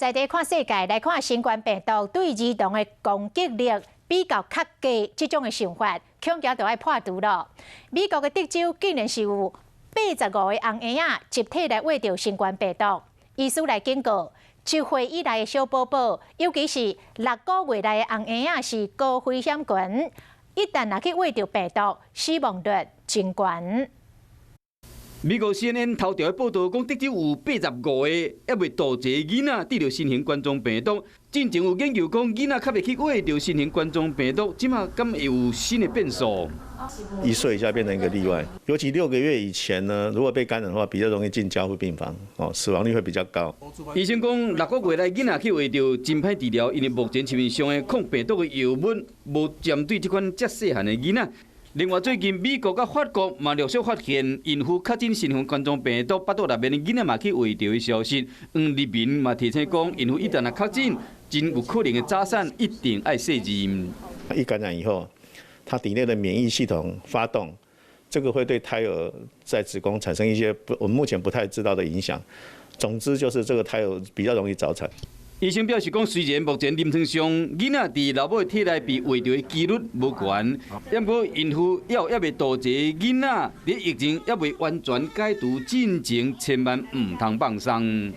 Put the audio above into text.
在地看世界，來看新冠病毒對兒童的攻擊力比較較低，這種的想法，恐驚就愛破除囉。美國的德州竟然是有85個紅嬰仔集體來穢著新冠病毒。醫師來警告，1歲以內的小寶寶，尤其是6個月內的紅嬰仔是高危險群，一旦若去穢著病毒，死亡率真懸。美國 CNN 頭條的報導講，德州有85個猶未度歲囡仔得著新型冠狀病毒。進前有研究講，囡仔較袂去穢著新型冠狀病毒，這馬敢會有新的變數？ 1歲以下變成一個例外，尤其6個月以前呢，如果被感染的話，比較容易進加護病房，哦，死亡率會比較高。醫生講，6個月內囡仔去穢著真歹治療，因為目前市面上的抗病毒的藥物無針對這款遮細漢的囡仔。另外，最近美國佮法國嘛陸續發現孕婦確診新型冠狀病毒，腹肚內面的囡仔嘛去穢著的消息。黃立民嘛提醒講，孕婦一旦若確診，真有可能的早產，一定愛細認。一感染以後，他體內的免疫系統發動，這個會對胎兒在子宮產生一些不，我們目前不太知道的影響。總之就是這個胎兒比較容易早產。醫生表示講，雖然目前臨床上囡仔佇老母的體內被穢著的幾率無懸，毋過孕婦猶未度歲囡仔佇疫情猶未完全解除進前，千萬毋通放鬆。